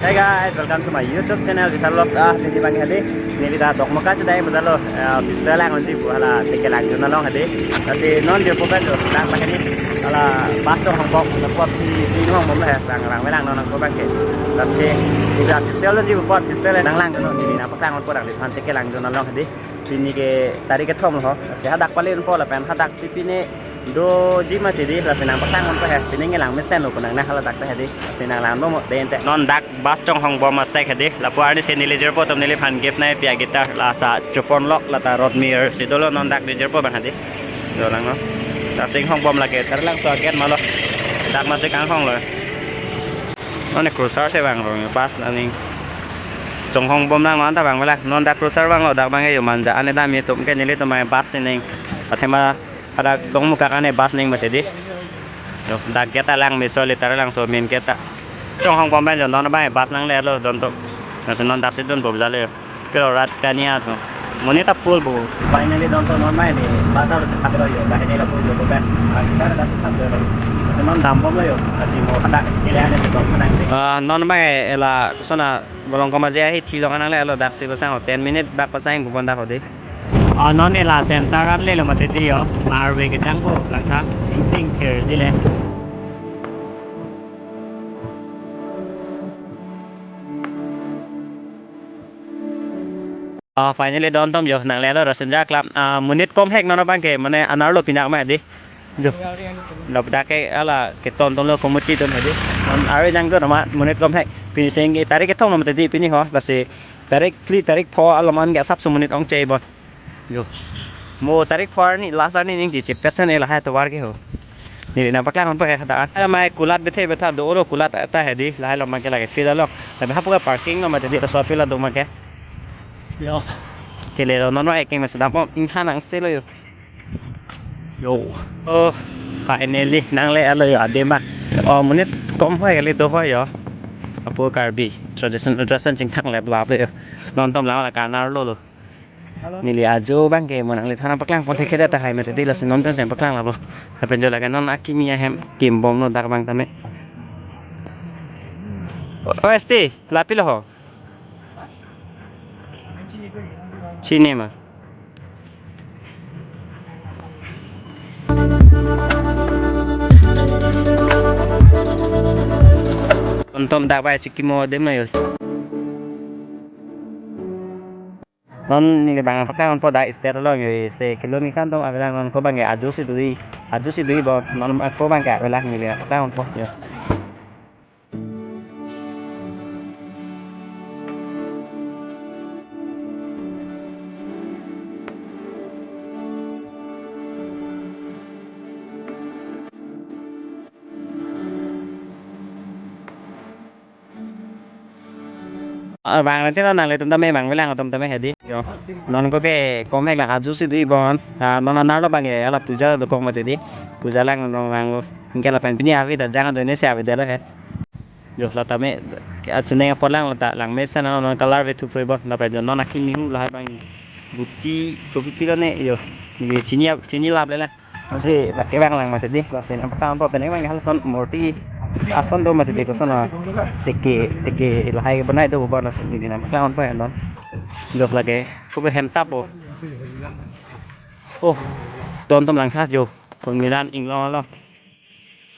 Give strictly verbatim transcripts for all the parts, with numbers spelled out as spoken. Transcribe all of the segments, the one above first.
Hey guys, welcome to my YouTube channel, Vishal Vlogs. Ah, neli abang hedi, neli ta Dokmoka chedai, bajalo, ah, festival lang unji pu hala, teke langdun along hedi. Lasi non jirpo pen jo, dak abang hedi, hala, bus Chonghongbom, lapu aphi, si Chonghongbom le, rang, rang, melang non nangkok abang ke. Lasi, neli ta festival unji pu apot, festival nang langdun non, neli nangpaklang unpo, rang, di phan teke langdun along hedi. Pini ke tarik kethom lo ho. Lasi hadak pale unpo lapen hadak pipine doji mati di, lasi nangpaklang unpo he. Pini ngelang mesenlo pu nang na hala dak ta hedi. Lasi nang langdun mo de ente. Non dak bus Chonghongbom asek hedi. Lapu arnisi neli jirpo atum neliphan gift nangpi a-guitar, lasi chopon lok, lata Rodmir si dolo, non dak di jirpo abang hedi. Do langnon. Lasi Chonghongbom lake, Taralangso a-gate malo. Dak masi kanghong lo. Non ne crusher si vanglo, bus aning. Chonghongbom lang non ta vang belak. Non dak crusher vanglo, dak abang ke jo Manja ane dam itum ke, nelitum abang bus aning. Athema dak Dokmoka ane bus aning mati di. Jo, dak gate ta lang meso le, Taralangso main gate ta. Chonghongbom pen jo non abang bus nanglelo don atum. Lasi non dak si dunpo bajalo jo. Pero rats kania atum. Monit ta full bo. Finally don atum non abang di bus arlo chepat lo jo. Dak hedi lapu jo ko pen. Dak dak chepat lo. Non dambomlo jo. Lasi mo hadak kele ane si ko hadak. Ah, non abang ela kosona bolong koma je ahi thilong nanglelo, dak si kosang ho, ten minute bak pasang pu bon dak hedi. Ah, non ela center an lelo mati di jo. Marve kejang ko langtha. Ting ting kher di le. Ah, finally don atum jo nanglelo Rasinja Club. Ah, monit komhek non abang ke, mane anerlo pinak ma di. Jo. Lapu dak ke hala keton atum lo, committee atum hedi. Non arve jang jo nama monit komhek. Pini sing ke tarik kethom lo mati di pini ho. Lasi tarik phli, tarik pho along an ke asapso monit ongchai bon. Jo. Mo tarik pho arni, last arni ning di chepet san lahai atovar ke ho. Neli nangpaklang unpo he hadak. Hala mai kulat bethe betha do oro kulat ta hedi, lahai along abang ke lake field along. Tapi hapu ke parking lo mati di, laso field along abang ke. Jo. Kele lo non abang ke masi dambom, inghan angse lo jo. Jo. Oh, finally nanglelo jo adim abang. Oh, monit kom hoi kali do hoi jo. Lapu Karbi traditional dress an chingthang lep lap jo. Non atum lang la kanerlo lo. Neli ajo abang ke mo nangliphan nangpaklang pon thekthedet tahai mati di, lasi non pen seng paklang lapu. Lapen jo lake non akimi ahem kimbomlo dak abang tame. O, S T, la pilo ho? Chini ma. Don atum dak abang si kimo adim ma jo. Non neli abang paklang unpo dak stage along jo, stage kelun kekan atum avelang, non ko abang ke ajo si do-i, ajo si do-i bon, non ko abang ke avelang, neli paklang unpo jo. Ah, vang nanti non nanglitum tame vang velang atum tame hedi. Jo. Non ko ke komhek lang ajo si do-i bon. Ah, non anerlo abang ke hala puja dokok mati di. Puja lang non vanglo. Anke lapen pini ave ta jang ajoine si avedetlo he. Jo, la tame achuning apot lang, la ta lang mesen non, non color ve thuproi bon. Lapen jo non akimi hu lahai abang. Buti kopi pilo ne jo. Neli chini ap-, chini lap le la. Lasi lake vang lang mati di, lasi nangpaklang unpo, penang abang halason murti ason do mati di, koson a teke, teke lahai bonai do bo, lasi neli nangpaklang unpo non. Jo lake, ko be hem tap bo. Oh, don atum langtha jo. Phun milan inglong along.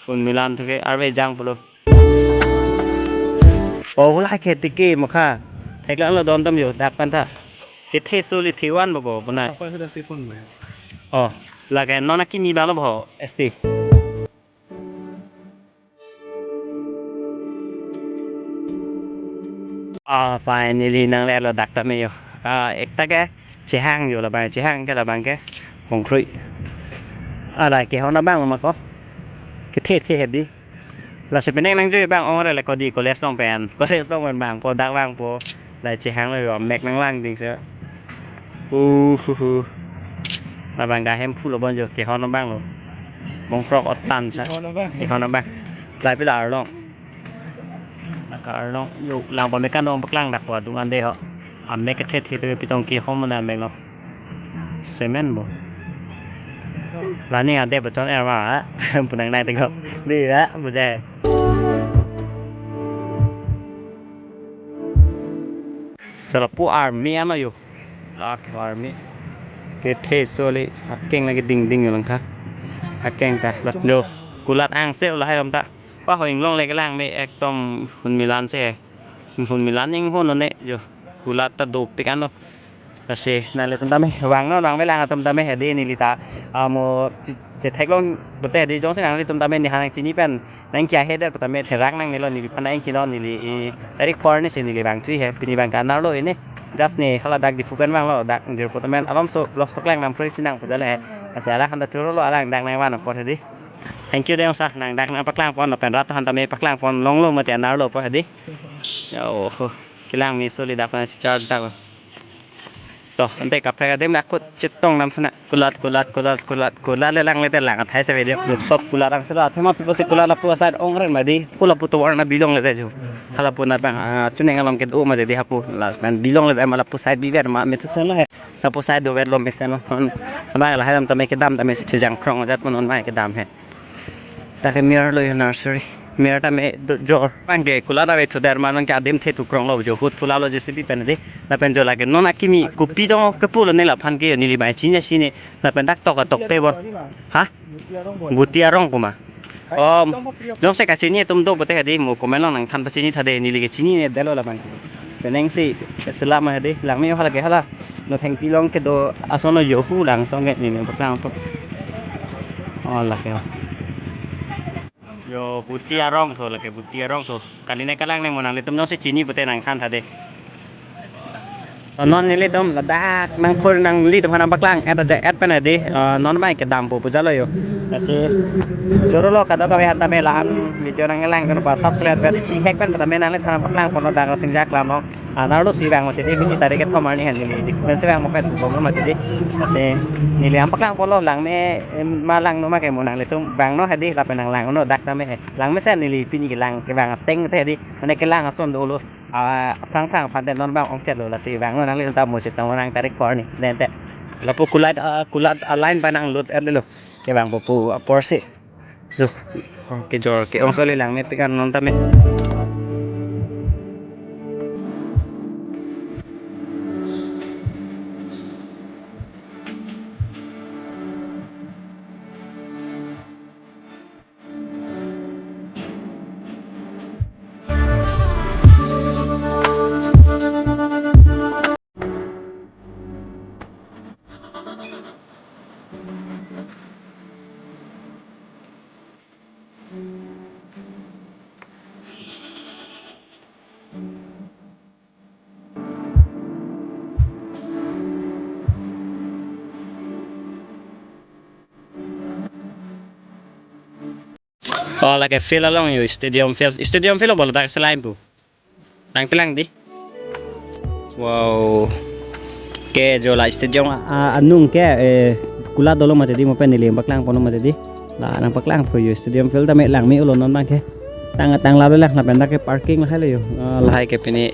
Phun milan thuke arve jang pulo. Oh, hala ke teke mokha. Theklonglo don atum jo, dak pen ta. Kethe soli thevan bo bo bonai. Apa sudah sipon mo? Oh, lake non akimi abang lo bo, S T. Ah, finally nanglelo dak tame jo. Ah, ekta ke chehang jo, labang chehang ke, labang ke Bongkroi. Ala kehon abang ma ko. Kethe the hedi. Lasi penang nangjo abang ong re le ko di college along pen. College along pen vangpo, dak vangpo. Lahai chehang lo jo, mek nanglang ding se. Uh, hu, hu. Labang ke hem phu lo bon jo, kehon abang lo. Bongkrok otan sa. Kehon abang. Kehon abang. Lahai pila arlong. Naka arlong jo, lang pamekan dong paklang dak po adung ande ho. Amek kethe the to pitong kehon mana amek lo. Semen bo. Lani ade beton erma, ha? Punang nai tengok. Di ya, bujai. Lapu army ano yo. Lake army. Kethe soli akeng lagi dingding yo langkha. Akeng ta. Yo. Kulat angse lahai alam ta. Wah, ho inglong le kelang me ekdom hun milan se. Hun milan ning hun ne yo. Kulat ta dopik ano. Lasi nanglitum tame vangnon, vangvelang atum tame hedi neli ta, ah, mo che-, chetheklong pute hedi jongsi nanglitum tame nephan nangchini pen nangkiahedet putame therak nangnelo, neliphan nangkilo, neli e tarik four ni si neli vangthu he, pini vang ke anerlo ini. Just ne hala dak Diphu pen vanglo, dak Diphu tame alam so loss paklang nam phrui si nang pudale he. Lasi alangphan ta chorolo, alang dak nangvan apot hedi. Thank you dei sir, nang dak nangpaklangpon lapen rat aphan tame paklangpon longlo mate anerlo apot hedi. Ya, oh, kelang me soli dak na charge dak. To, ante kaprek adim dak kut chetong nam sana. Kulat, kulat, kulat, kulat, kulat le lang le te lang athai se video. Sob kulat angse lo, athema people si kulat lapu aside ongren mati. Pu lapu tovar na bilong le te jo. Hala pu na pang, ah, chuning along ke do mati di hapu. La, man bilong le te ma lapu side biver ma me tu sen lo he. Lapu side dover lo me sen lo. Hon, sama la halam tame kedam tame si chejang krong ajat pon non mai kedam he. Dak ke mir lo yo nursery. Mir tame do jor. Bang ke kulat ave thu der ma nang ke adim the thu kronglo jo, hut phula lo J C B pen di. Lapen jo lake non akimi kopi dong kepu lo ne laphan ke neli bai chini chini. Lapen dak tok tok te bon. Ha? Buti arong kuma. Om, jongsi kachini atum do pute hedi mo comment along nangthan pachini tha dei, neli ke chinine detlo labang. Penang si selama hedi, lang me hala ke hala. No thengpi along kedo ason lo yo hu lang song ke neli paklang apot. Oh, lake. Yo, Buti arong tho lake, Buti arong tho. Kali ne kelang ne mo nanglitum jongsi chini pute nangthan tha dei. Non nelitum ladak nangpur nanglitum aphan nangpaklang et aja et pen hedi, eh, non mai kedam pu puja lo yo. Lasi chorolo kadokave aphan tame la-an video nanglang kan pa subscribe pen si hek pen tame nangliphan nangpaklangpon lo dak Singjak lam lo. Anerlo si vang mati di, pini tarik kethom arni hen neli di. Men si vang mo pen bom lo mati di. Lasi neli nangpaklangpon lo lang me, em, ma langno ma ke mo nanglitum vangnon hedi lapen nanglangnon dak tame he. Lang me sen neli pini kelang kevang ateng te hedi. Mane kelang ason dolo. Ah, aphrang aphrang aphan te non bang ongchet lo lasi vangnon nanglitum ta mo chetong nang tarik four ni. Den te. Lapu kulat, ah, kulat a-line pa nanglut et lelo. Kevang pu pu apor si. Duh. Oh, kejor ke-ong soli lang me pik an non tame. Oh, lake field along yo, stadium field. Stadium field bol dak selain pu. Nangkelang di. Wow. Ke jo la stadium, ah, anung ke, eh, kulat dolo mati di mo pen neli nangpaklangpon lo mati di. La nangpaklangpo yo stadium field tame lang me ulo non bang ke. Tang tang la lo lang lapen dak ke parking lahai lo yo. Ah, lahai ke pini,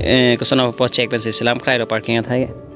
eh, koson apo check pen si selam krai lo parking athai ke.